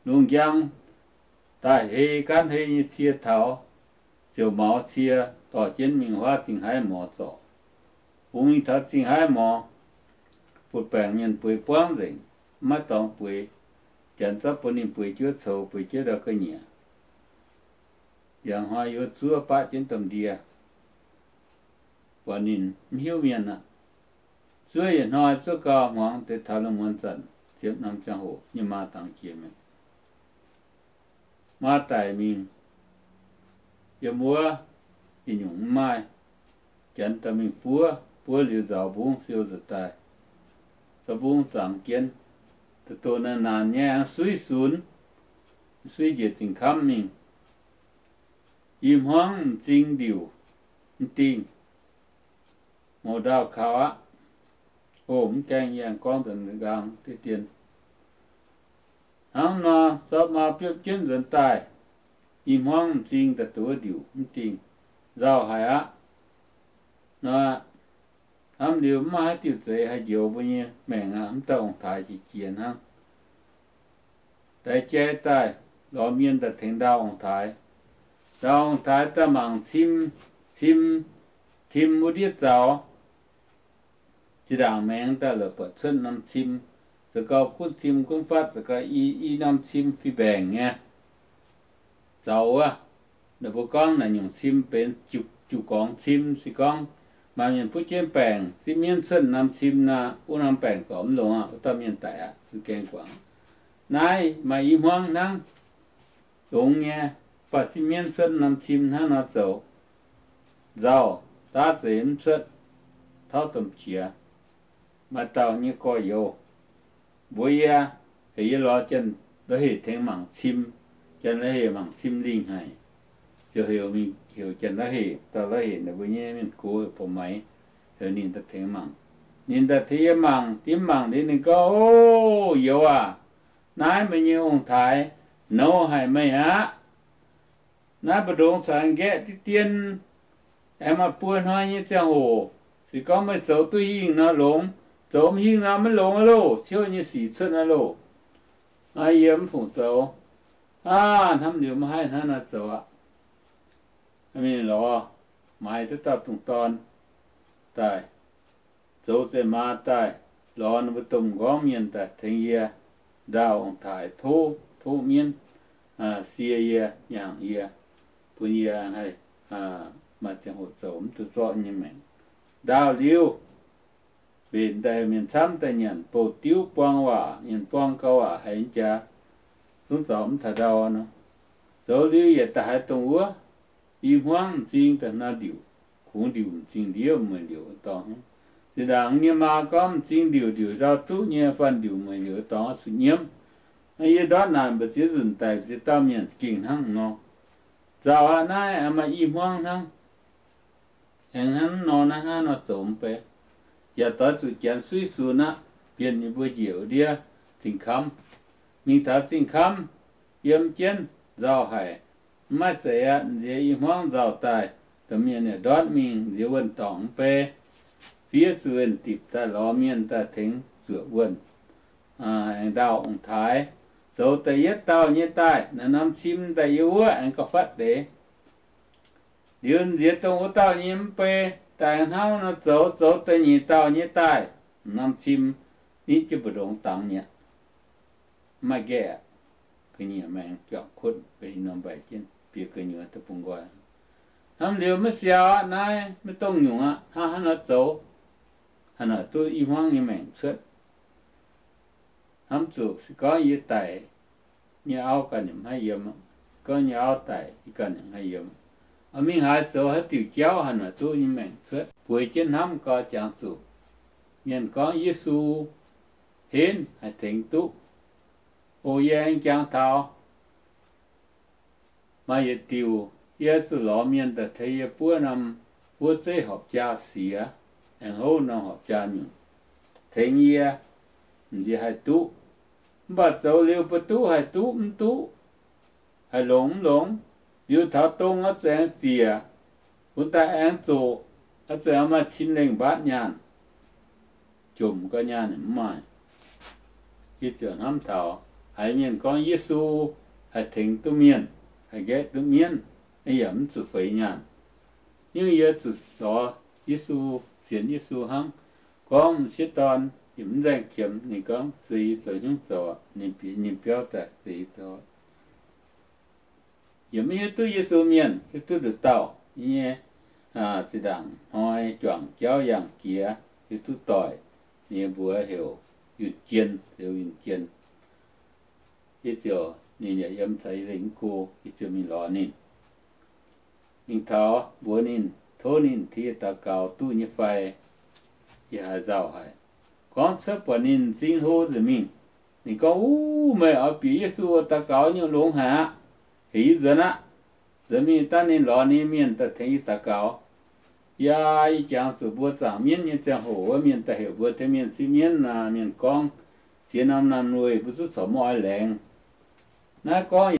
Lungh njang daaih hei gaanv hei nyei cie taux, ziouc maux cie dorh jienv mingh huaav Zingh Haiv Morz zorc. Bungx mingh taux Zingh Haiv Morz, butv-baengc mienh bueix buangv nzengc, maiv dorngx bueix. Janx zorqv bun ninh bueix juov coux, bueix juov ndau ga'nyiec. Yangh hnoi yiem zuov baqv jienv domh ndie, buatc ninh mv hiuv mienh aqv. Zuov yietc hnoi zuov gau, hmuangx deix taux lungh muonz zanc, ziepc norm ziangh hoc nyei maa dangx jiex mingh. Maa daic mingh, yiem wuov yietc nyungc mv maaih. Janx daaih mingh buov, buov liuz nzaaux mbungv siou nzuqc daaih. Nzaaux mbungv zangx jienv, da'doh naanc naanc nyei aengx suiv sunx, suiv njiec Zingh Kamv mingh. I hmuangv m'zing ndiuc m'dingh, mouz ndaauv kaux aqv. O, mv gaengh yangh gorngv deix nqaang deix dien. Hnangv nor, zorqv maa biopv jienv nzuonx daaih, i hmuangv m'zing da'doh ndiuc m'dingh, nzauh haic aqv. Nor, hnamv liuz mv maaih haaix diuc zeix haih njoux mbuo nyei maengc aqv. Mv dauh ong-taaix jiex jiex hnangv. Daix jai daaih, lorz mienh daaih tengx ndaauh ong-taaix. Ndaauh ong-taaix daaih mangc cim, cim, cim wuov ndiev zaux. Zinh ndaangc maengx daaih la'buatc cuotv norm cim, za'gengh gunv cim gunv fatv, za'gengh i, i norm cim fih mbaengc nyei. Zaux wuov, ninh mbuo gorngv naaic nyungc cim benx jiu, jiu gorngv cim. Se gorngv maaih mienh butv jienv baengc, sipv mienv cuotv norm cim nor, wuov norm baengc zorc mv longx aqv, wuov dauh mienh daic aqv, zuqc gaeng guangc. Naaiv maaih i hmuangv hnangv, longx nyei, mv baac sipv mienv cuotv norm cim hnangv nor zoux, nzauh, daav zeix mv cuotv, tauv domh qiex. Maaih dauh nyei gorx-youz mbuox yie, heuc yie lorz Janx-La'heh tengx mangc cim. Janx-La'heh mangc cim lingh haic, ziouc heuc mingh, heuc Janx-La'heh, dauh La'heh naaic mbuo nyei mienh gox heuc Bouh Maiv, heuc ninh daaih tengx mangc. Ninh daaih tengx yie mangc, dimv mangc liuz ninh gorngv, O, youz aac, naaiv meih nyei ong-taaix nouh haic meih aqv. Naaiv mbu'ndongx caux aengx nqaeqv diqv dien, aengx maaih buo hnoi nyei ziangh hoc, se gorngv meih zoux duqv hingh nor longx, zoux mv hingh nor maiv longx aqv loh, ciouv nyei sic cuotv aqv loh. Yie mv fungc zoux. Aav, hnamv liuz maiv haih hnangv naaiv zoux aqv. Mingh lorz maaiz duqv dauh dungz dorn daaih, zoux zeqc maaz daaih, lorz ninh mbuo domh m'nqorngv mienh daaih tengx yie ndaauh ong-taaix tov, tov mienv, aa, sie yie, nyaangc yie, bun yie haih, aa, maaih ziangh hoc zoux mv duqv zorqv nyei maengc. Ndaauh liuz, mbenc daaih heuc mienh camv daaih nyanc bouh diuv buang waac, nyanc buang gauh waac haiz jaax, zungv zaux mv taux ndau nor. Zoux liuz yietc daaih haaix dongh wuov, i hmuangv m'zing daaih nor ndiuc, kungx ndiuc m'zing ndiev mueic ndiuc dorngx. Zinh ndaangc nyei maa gorngv m'zing ndiuc ndiuc ndau duqv nyei, fanh ndiuc mueic ndiuc dorngx zuqc nyiemv. Yie ndortv naaic mbu'ziex nzunc daic ziex dauh mienh gengh hnangv nor. Nzauh aqv, naaiv maaih i hmuangv hnangv. Aengx hnangv nor naaiv hnangv nor zoux mv bei. Yaac doix zuqc Janx suiv sunx aqv, bienh ninh mbuo njiec wuov ndiev Zingh Kamv. Mingh taux Zingh Kamv, yiem jienv nzauh haic, mv maaih za'eix aqv. Nziex i hmuangv nzauh daaih, domh mienh yaac ndortv mingh nziex wuonh dorngc mv bei. Fiev zuqc wuonh dipc daaih lorz mienh daaih tengx zuoqc wuonh, aengx ndaauh ong-taaix. Zoux da'yietv dauh nyei daaih, naaiv norm cim daaih yiem wuov aengx gauh fatv deix. Liuz nziex dongh wuov dauh nyei mv bei daaih aengx hnangv nor zoux, zoux da'nyeic dauh nyei daaih, norm cim nitv jienv mbu'ndongx dangx mi'aqv. Mv maaih nqaeqv aqv. Ga'nyiec maengx juangc kuotv benx norm mbaih jienv, bieqc gu'nyuoz daaih bungx nqoi. Hnamv liuz maiv siau aqv, naaiv maiv dongh nyungc aqv, hnangv haaix nor zoux, haaix nor duqv i hmuangv nyei maengc cuotv. Hnamv zuqc se gorngv yie daic, nyei auv ganh yaac mv haih yiem. Gorngv nyei auv daic, yie ganh yaac mv haih yiem. Mingh haaix zoux haaix diuc jauv haaix nor duqv nyei maengc cuotv. Bueix jienv hnamv gau jangx zuqc mienh gorngv Yesu henv haih tengx duqv. O, yie aengx jangx taux maaih yietc diuc, yie zuqc lorz mienh daaih tengx yie buov norm, buov zeiv horpc jaa siex, aengx houv norm horpc jaa nyungc, tengx yie, m'nziex haih duqv. Mv baac zoux liuz mbuo duqv haih duqv, mv duqv haih longx mv longx. Liuz taux dong oix zuqc aengx ziec, bun daaih aengx zoqc, oix zuqc aengx maaih cin lengh mbaatv nyaanh, jomc gau nyaanh mv maaih. Yie ziouc hnamv taux Haiz mienh gorngv Yesu haih tengx duqv mienh, haih nqaeqv duqv mienv, yaac mv zuqc feix nyaanh. Hnangv yie zuqc lorz Yesu, sienx Yesu hnangv. Gorngv m'sieqv dorn yaac mv nzaeng qiemx, ninh gorngv se yie zoux hnyouv zoux, ninh bieqc ninh biauv daaih se yie zoux. Yaac mv hiuv duqv Yesu mienh, hiuv duqv nduqc dauh nyei, zinh ndaangc hnoi juangc jauv yangh jiex, hiuv duqv doic, ninh mbuox heuc Yunh Jien, heuc Yunh Jien. Yie ziouc, ninh yaac yiem caux yie lengh mv go, yie ziouc mingh lorz ninh. Mingh taux mbuox ninh, tov ninh tengx yie daux gaux duqv nyei fai, yie haaix nzauh haic. Gorngv cuotv buatc ninh m'zing hlo nzengc mingh. Ninh gorngv, Uv, meih oix bieqc Yesu daux gaux nyei longx haic aqv. Heuc yie nzuonx aqv. Nzuonx mingh daaih ninh lorz ninh mienh daaih tengx yie daux gaux. Yaac ih jangx zuqc mbuo zaangc mienv nyei ziangh hoc wuov, mienh daaih heuc mbuo tengx mienh sipv mienv, mienh gorngv, Ziex norm naamh nyoih mbuo zuqc corc mv oix laengz. Naaiv gorngv